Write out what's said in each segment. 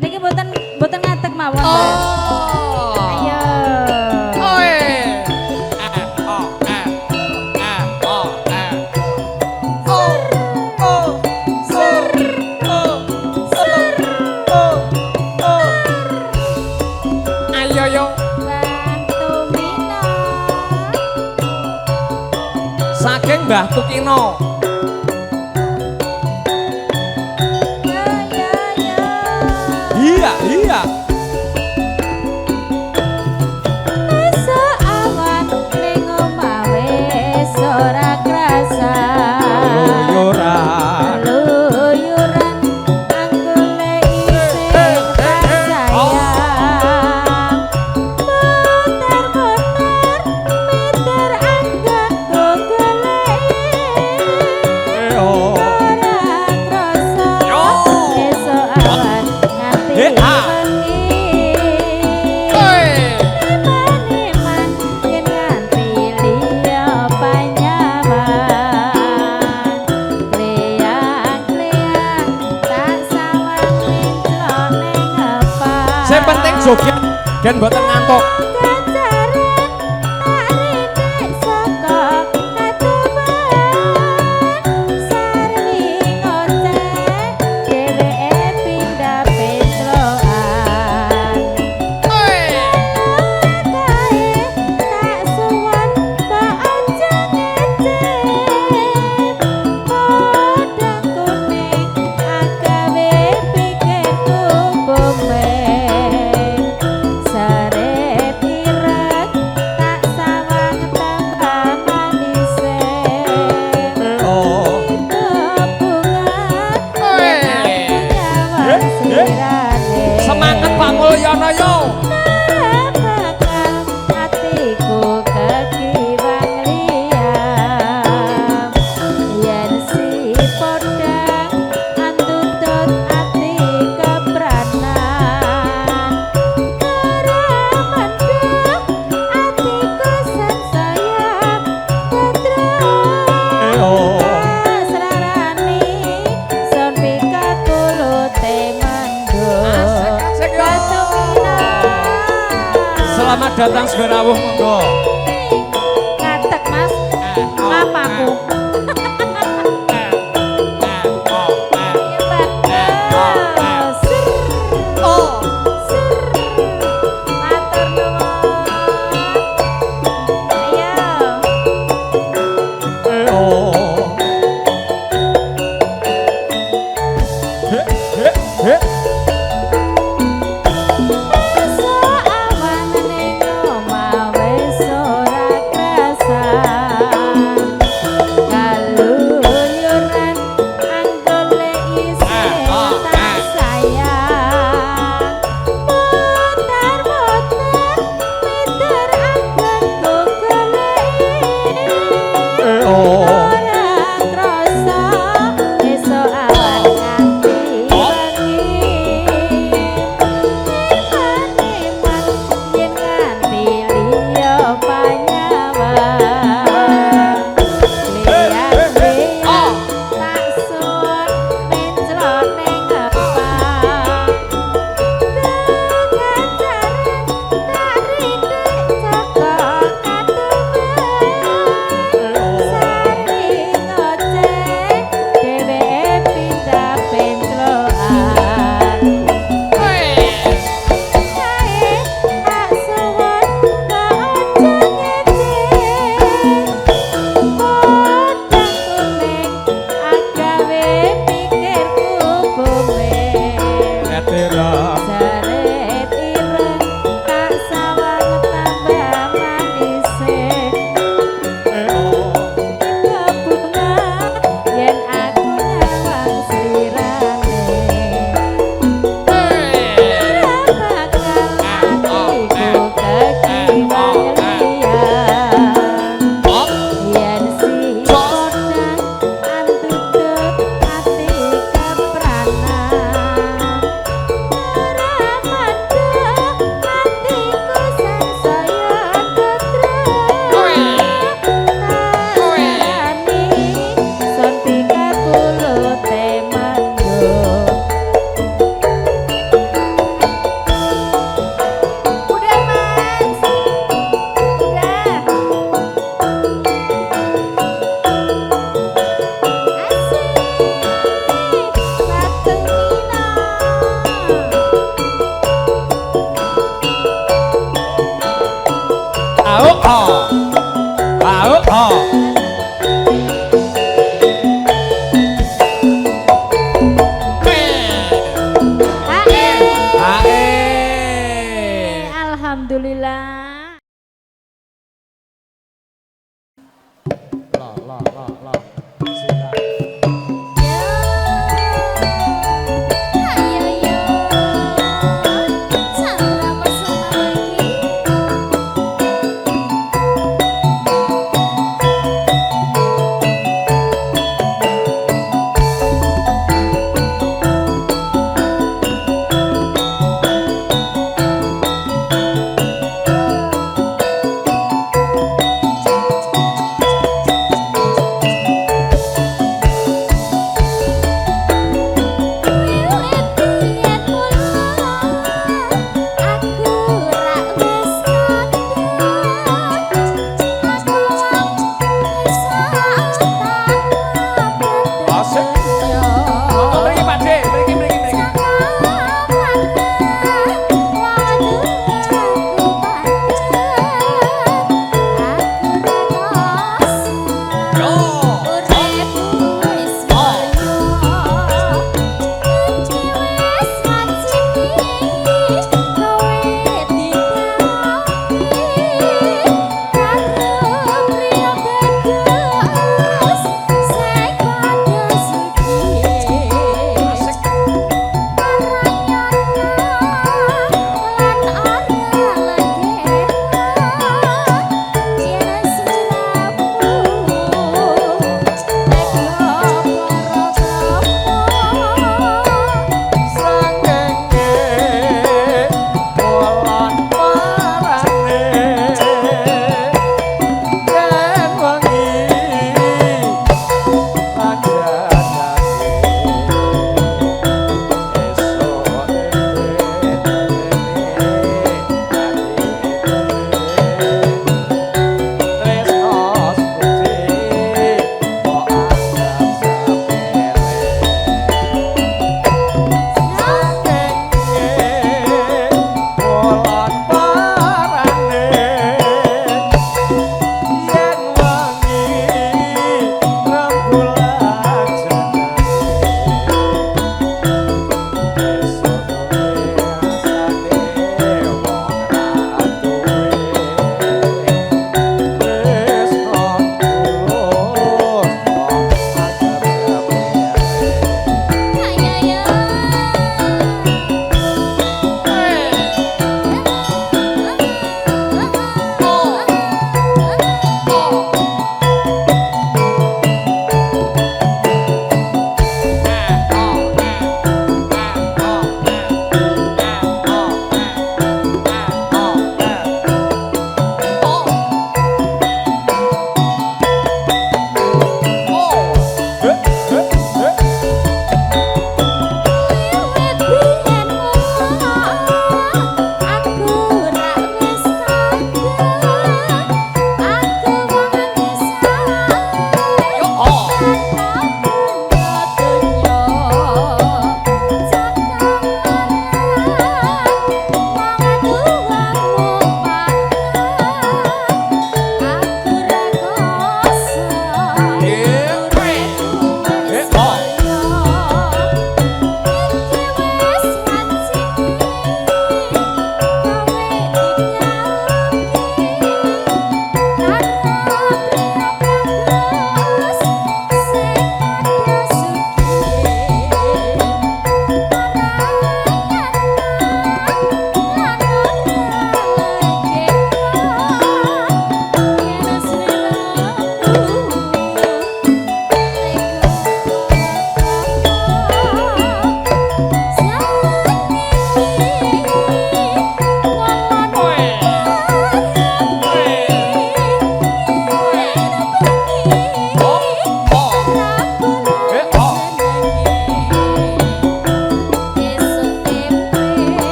Niki mboten mboten ngadeg mawon. Oh. Ayo. Oe. O E E O E. O O Ser O Ser O O. Ayo yo. Mbah Tumino. Saking Mbah Tukino. Yo yo yo. Iya, iya. Esuk awan ning omah wis ora krasa. Keluyuran. Keluyuran anggone isih sayang. Muter-muter meter anggonku goleki. Oh. Ora krasa Yo. esuk awan nganti Eh, ah. wengi. Oi. Eman-eman yen nganti liya panyaman. Kleyang-kleyang tak sawang menclok ning ngepak. Sing penting joget gen mboten ngantuk. Ganjaran tak ridik saka katuban. Sarwi ngoceh dheweke pindah penclokan. Oi. Kae tak suwun mbok aja ngecep. Podang kuning agawe pikirku bomeng. Seret ireng tak sawang tambah manise. Oh. Bunga yen aku nyawang sirane. Semangat Pak Mulyono yo. Bakal atiku kekiwang liyam. Yen si podang andutut ati kepranan. Ora mendung atiku sansaya tetram. Oh. Srarani son pikakulute mendung. Asik, asik, yo. Batumina. Selamat datang Seberawuh monggo. Ngadeg Mas. Maaf aku. E O Ya bagus. Ser. O. Ser. Matur nuwun. Ayo. E O. He he he. Esuk awan ning omah wis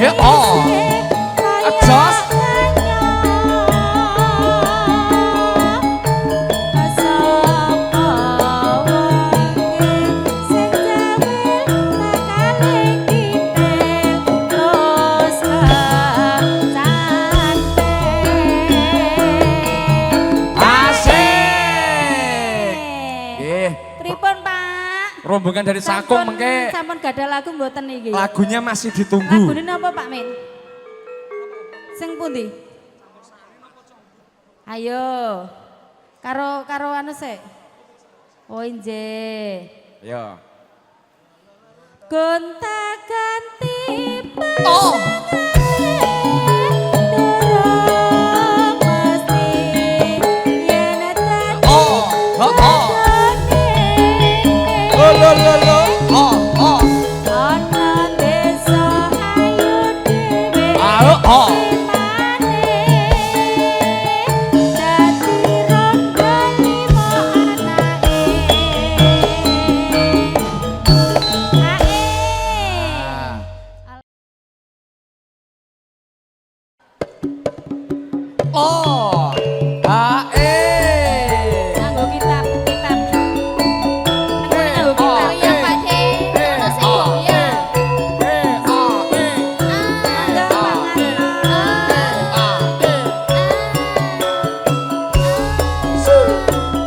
Eh, oh. Jos. Asik. Nggih. Pripun, Pak? Rombongan dari Sakung mengke Sampun gadah lagu mboten iki? Lagunya masih ditunggu. Lagune napa, Pak Min? Sing pundi? Ayo. Karo karo anu sik. Oh, injih. Ayo. Gonta ganti Oh. Oh. Oh. Oh. Lo lo lo lo. Oh. Oh. Ana desa ayu dhewe. Ayo. Oh. Dadi rondo limo anake. Ae. Oh. A E. Nganggo kitab, kitab. Nganggo Oh, kitab. Iya, Pak De. Ono sing goyang. E A E. Monggo Pak Ngatno. A E. Sur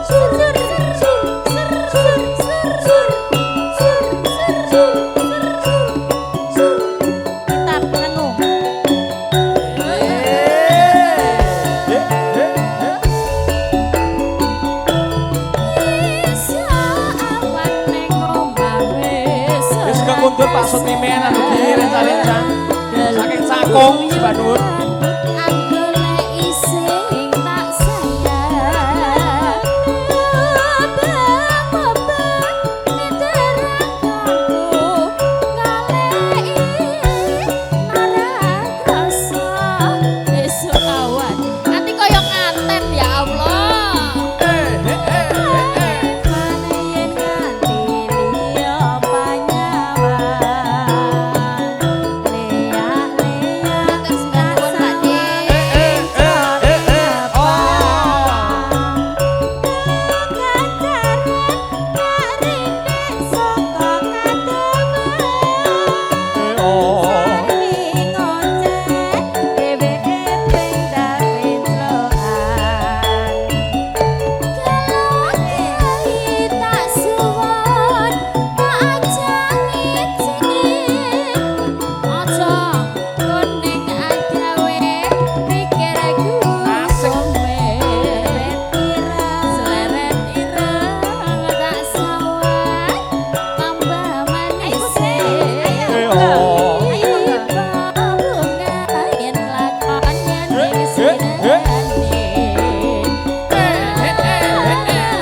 sur sur sur sur sur sur sur sur. Kitab rengu. Eh, eh, eh. Wis kekundut Pak Sutimen anu iki rencang-rencang. Saking Cakung Cipadut. Nanti koyo nganten ya Allah. Eh, eh, eh, eh, eh. Matur nuwun, Pak De. Eh, eh, eh, eh. Oh. Eh, oh. Asik. Eh, oh. Eh, eh, eh. Eh, eh, eh, eh.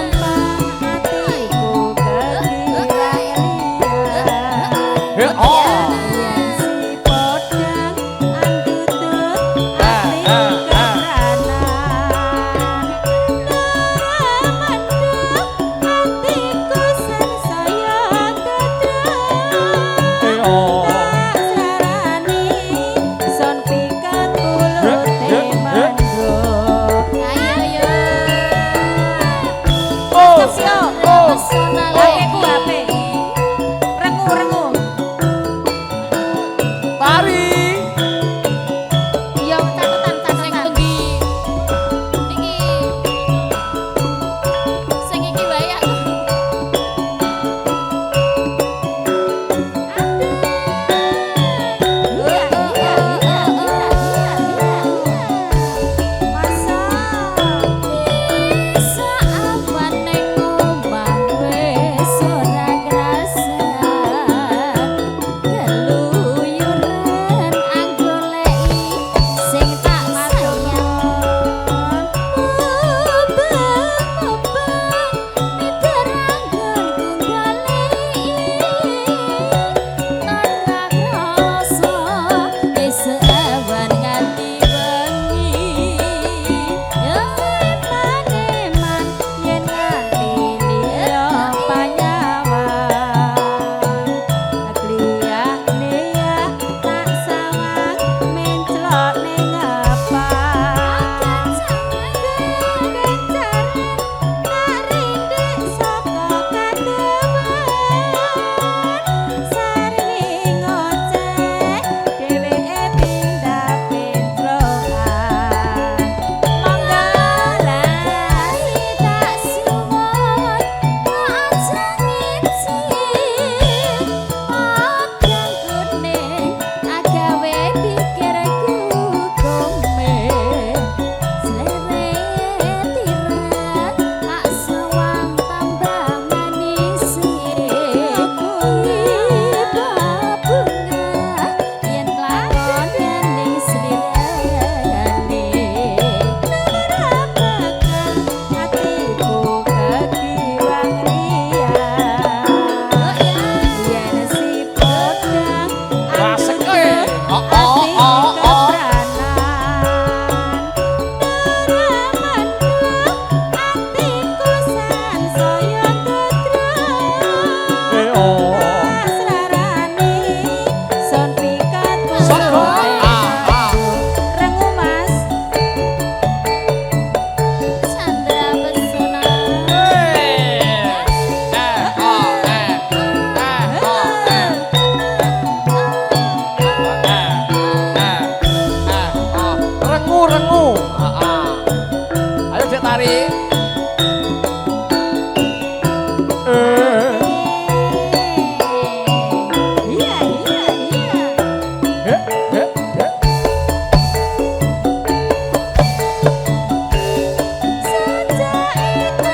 Eh, oh. Ah, ah, ah. Eh, oh. Oh. Oh. Tari. Iya, catatan, Sing catatan. pundi? Iki. Sing iki wae aku. oh. Asrarane son pikatu. Sopo? Ah, ah. Rengu Mas. Chandra Pesona. Eh, oh, eh, eh, oh, eh. Eh, eh, eh, oh. Rengu, rengu. Ah, ah. Ayo Dek tari. Eh, Iya, iya, iya. eh, eh, eh. Sejak itu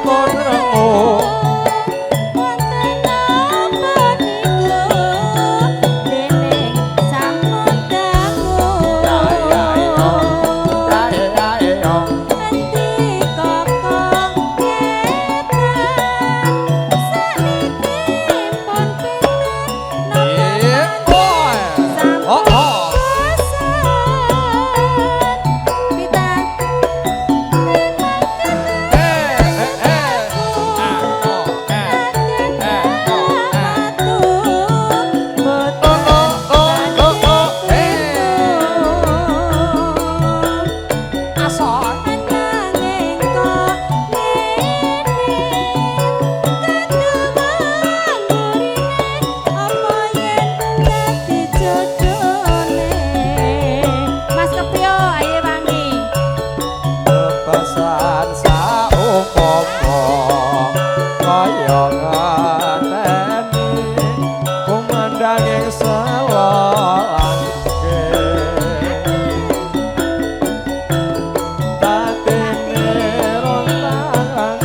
Pun rengu. wonten napa niku dening sampun dangu. Ya, ya, yo. Ya, ya, yo. Endi koko ngetan sakniki pun pinten napa Eh, boy. Oh, sampun oh. bosan pita Eh, eh, eh. Ah, oh, eh. Eh, oh, eh. Oh, oh, oh, oh, oh. Eh. Asor. Mas Kepyo, ayo wangi. Bebasan saumpama kaya ngateni kumandhanging selangke tatene rontangan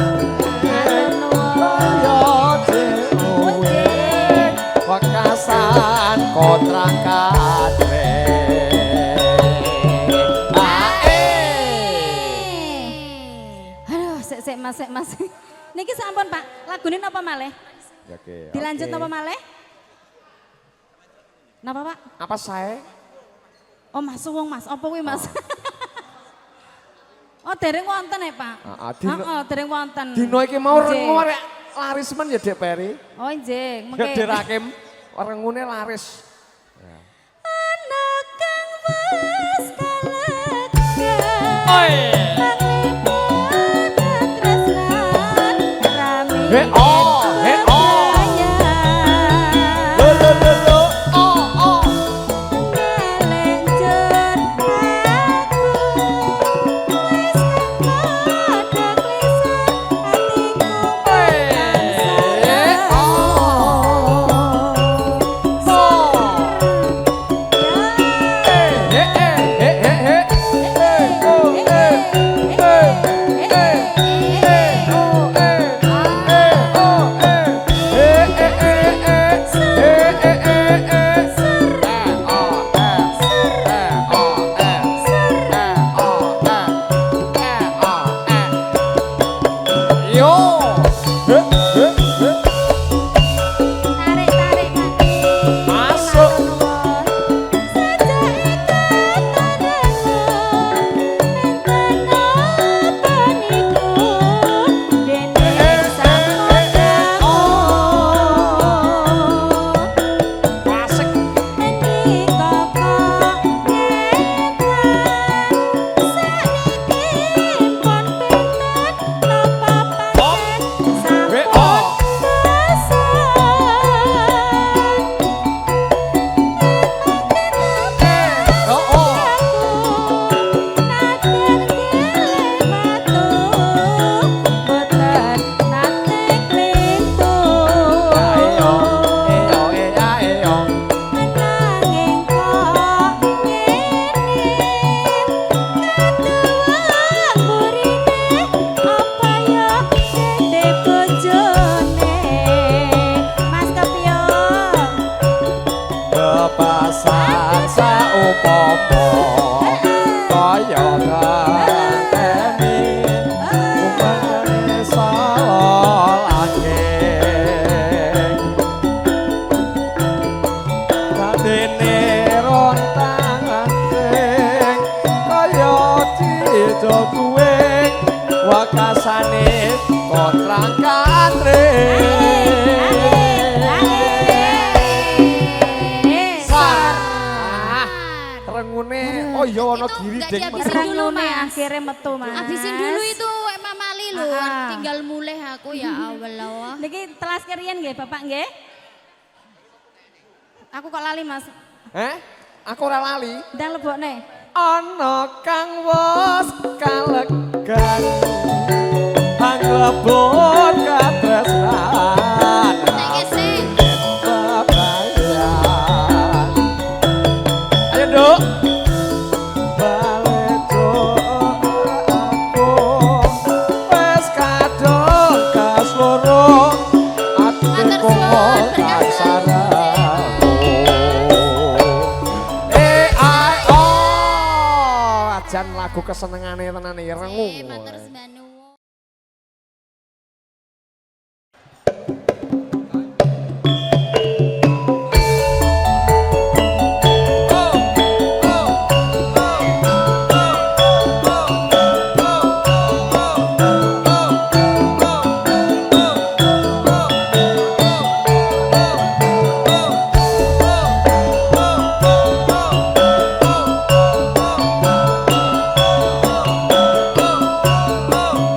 kaya dhewe wekasan kontrak katre. Ae. Aduh, sik sik Mas, sik Mas. Niki sampun Pak, lagune napa malih? Oke, Dilanjut oke. napa malih? Napa Pak? Apa saya? Oh Mas wong Mas, apa kuwi Mas? Oh dereng wonten ya Pak? Ah, ah, dino- Heeh, dereng wonten. Dino iki mau Nggih. rengu arek laris men ya Dek Peri. Oh nggih, Ya mengke. Dek Rakim rengune laris. Ana kang wis kalegan. Oi. Panglipur katresnan rame. He oh, he oh. Bayar. Lo lo lo lo. Oh oh. Ngelenjur aku wis padha klise atiku Eh, oh. Oh. Eh, eh, eh, eh, eh. Eh, oh, eh, eh, eh, eh, oh, eh, eh, oh, eh. Eh, eh, eh, eh. Eh, eh, eh, eh. Eh, oh, eh. Eh, oh, eh. Eh, oh, eh. Eh, oh, eh. Yo. Eh, eh, eh. Tarik tarik Pak. Masuk. Sejak ikatan aku enten apa niku dene sampun dangu. Asik. Endi koko ngetan sakniki pun pinten napa pancen He sampun oh. bosan. Oh, oh. Ayo, ayo, ayo. Mas Kepyo. Bebasan saupama kaya ngateni umpamane salolake dadene rontang-anting kaya cijo kuwing wakasane kontrang katre. Ae, ae. Wonogiri Itu nggak ding. dihabisin dulu, Rengune Mas. akhirnya metu, Mas. Habisin dulu itu Emma Mali lho, Ah. tinggal mulih aku ya Allah. Niki telas keriyen nggih, Bapak nggih. Aku kok lali, Mas. Eh? Aku ora lali. Ndang lebokne. Ana kang wis kalegan. Hang lebon katresnan. Nek sik. Bebayan. Ayo, Nduk. Balik aku wis kadung gas loro ati Matur suwun, berkah selalu. E I O ajan lagu kesenengane tenan iki rengu. Eh, matur sembah nuwun. Oh.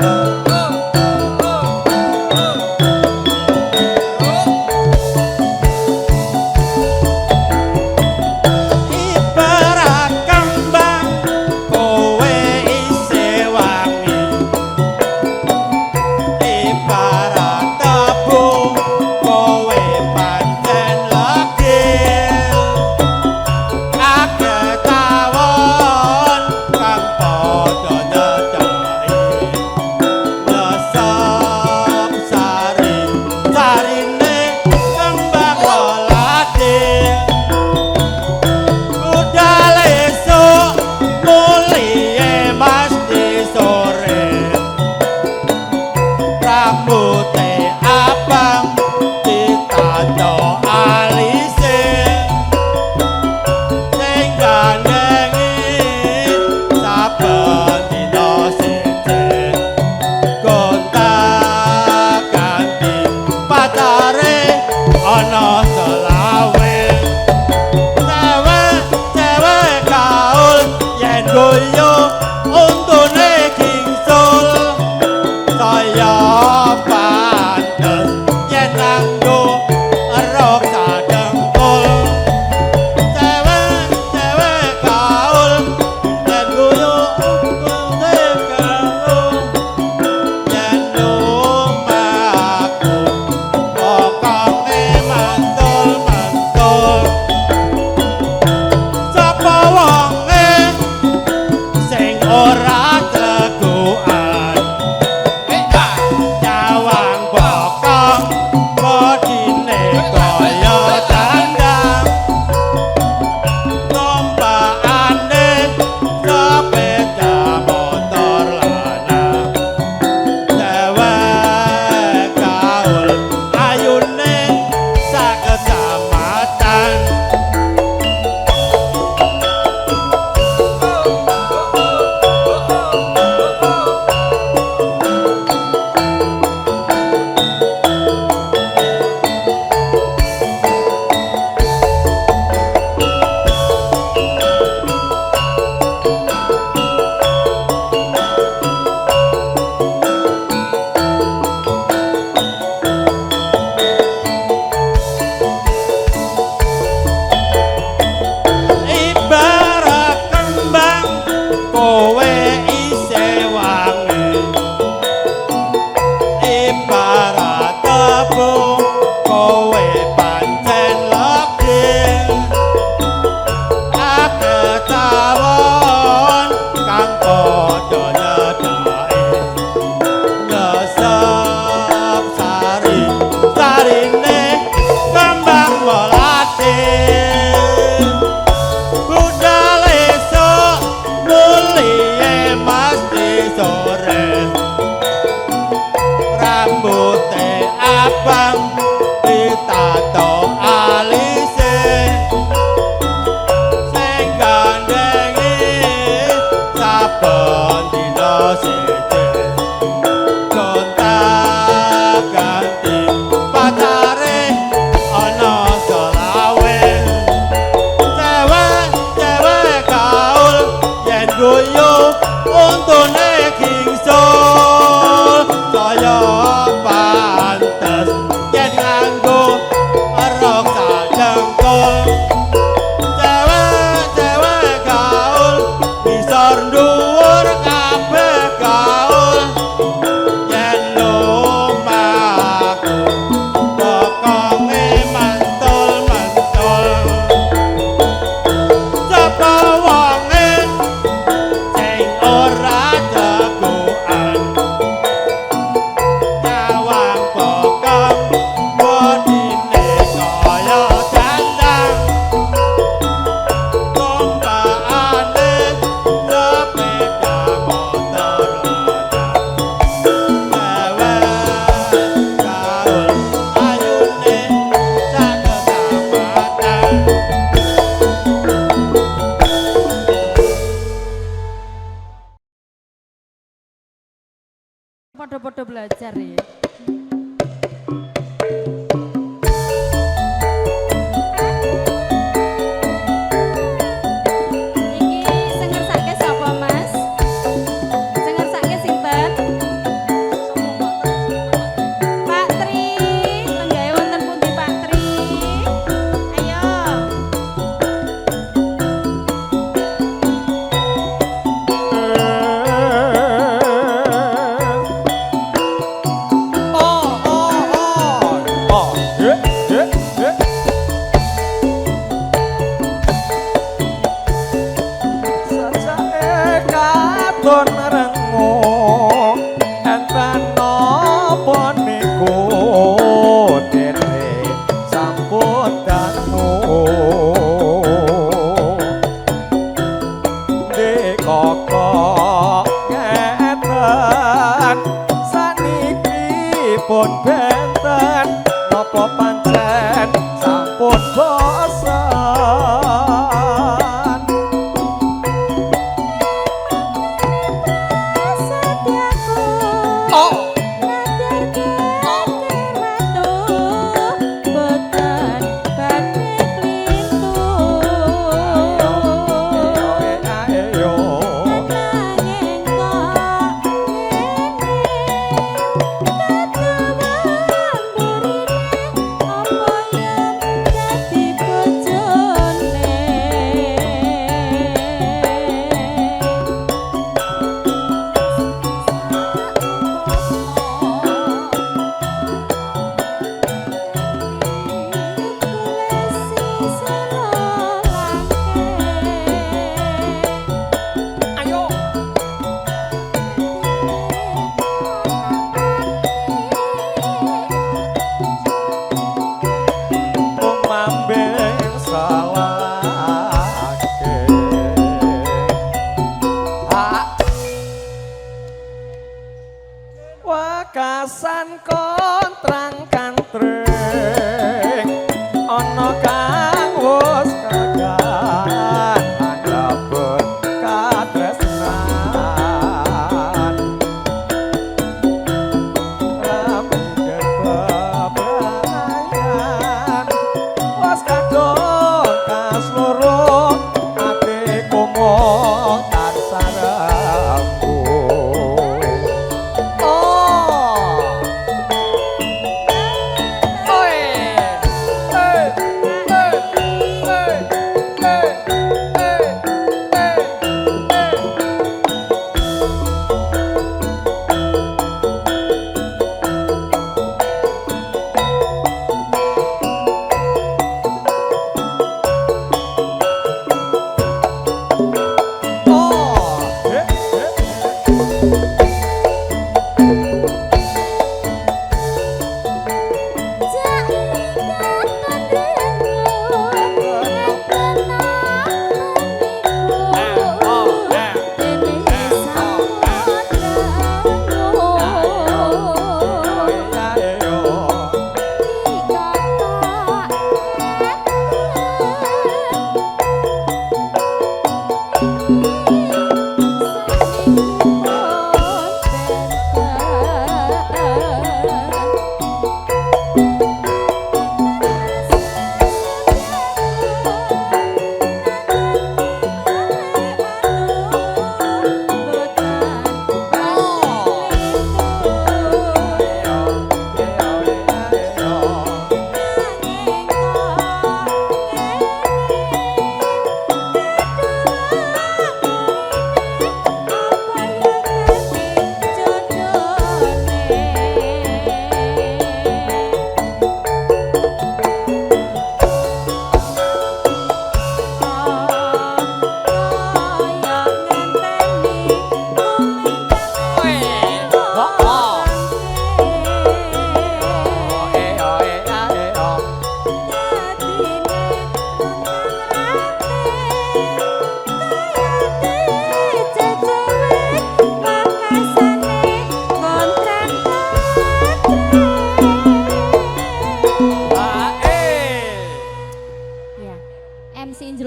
Podo-podo belajar ya. Iki sing ngersake sapa, Mas? Sing ngersake sinten? Pak Tri, lenggahe wonten pundi Pak Tri? Ayo.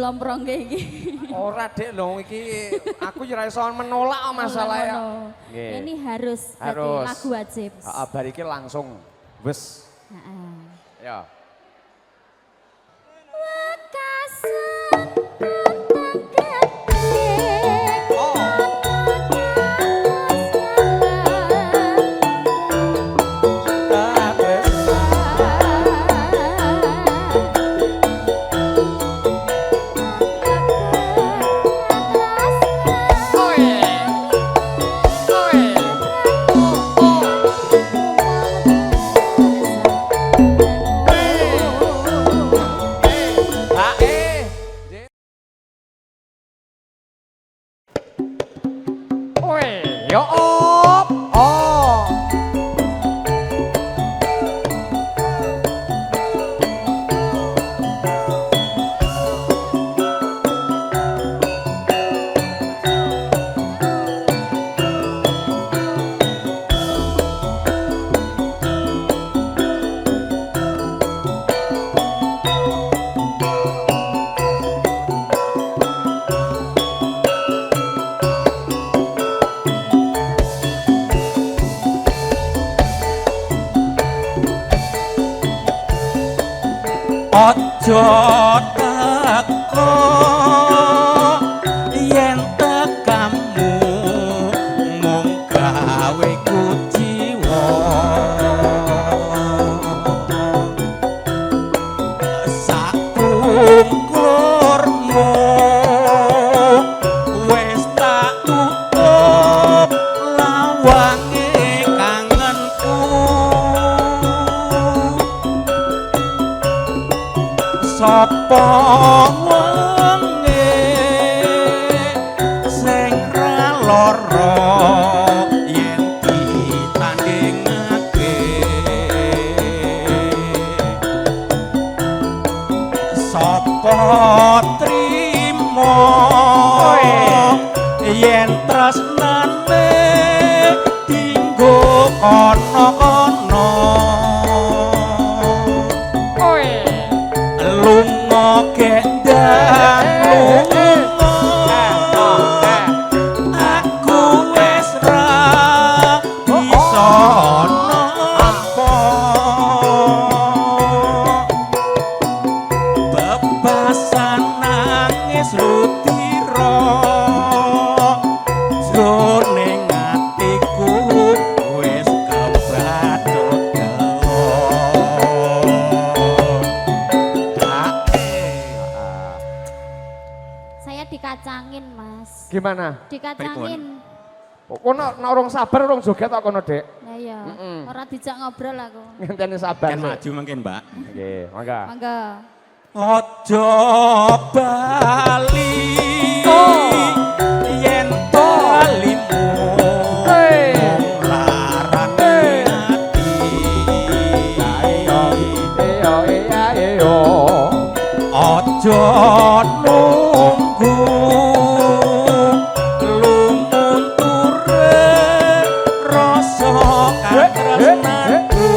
Dilomprongke iki. Ora Dik lho iki aku ya ora iso menolak masalah ya. Ini harus, harus. Lagu wajib. Heeh, bar iki langsung wis. Heeh. Ya. Wekasan tentang gedhe. Oh. Ojo teko yen tekamu mung gawe kuciwa sakungkurmu wis tak tutup lawange kangenku. Sapa wonge sing ra lara yen ditandingake? Sapa trimo yen tresnane dinggo kono-kono? Lunga kendang lunga, aku wis ra bisa nampa bebasan nangis rutira jroning atiku wis kebacut gelo. Saya dikacangin, Mas. Gimana? Dikacangin. Kono nek urung sabar urung joget kok kono, Dik. Lah iya, ora dijak ngobrol aku. Ngenteni sabar. Kan maju mungkin, Mbak. Nggih, mangga. Mangga. Ojo bali yen balimu mung larane ati. Iyo iya iyo. Ojo nunggu lumunture rasa katresnanku.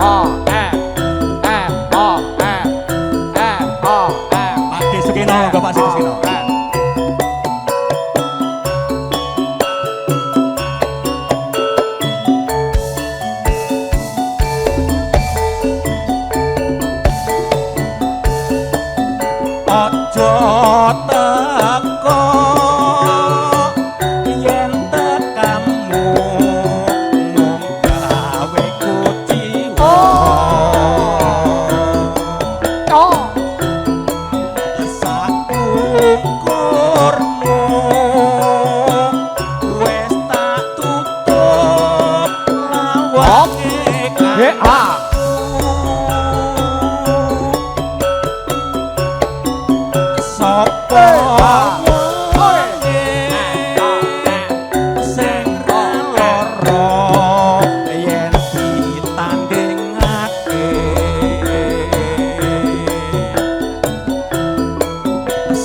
O E E O E E O E. Pak D. Sukino, Bapak D. Sukino.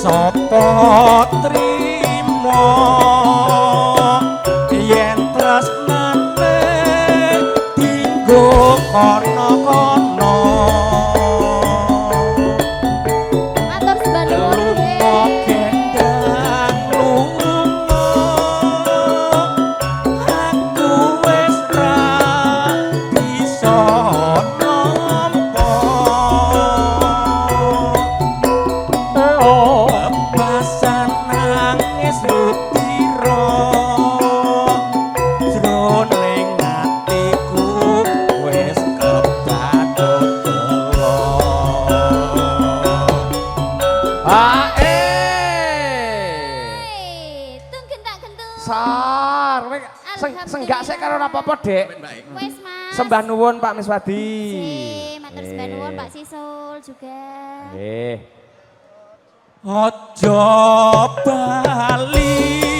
Sapa trimo yen tresnane dinggo kono-kono? Matur sembah nuwun Lunga nggih. Gendang lunga, aku wis ra bisa nampa. Oh. Bebasan nangis ludira, jroning atiku wis kebathut gela. Ah, eh. Hei, tung gentak gentung. Sar, kowe senggak sik karo ora apa-apa, Dek. Wes, Mas. Sembah nuwun, Pak Miswadi. Sih, matur sembah nuwun, Pak Sisul juga. Nggih. Aja bali.